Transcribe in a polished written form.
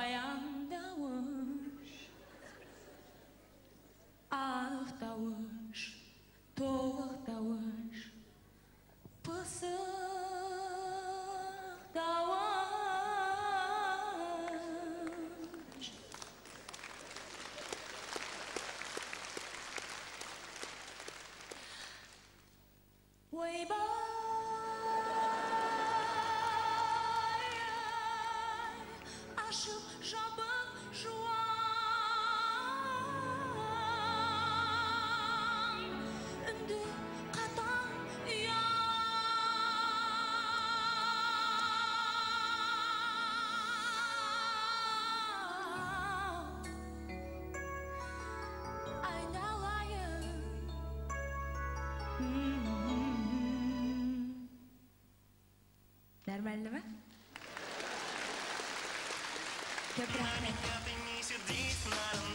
Баяндауыш, анықтауыш, толықтауыш, пысықтауыш. Ойбай, ашып жабық жуан, үнді қатаң ұяң. Айналайын. Нормально ма? Көп рахмет. Ты не сердись на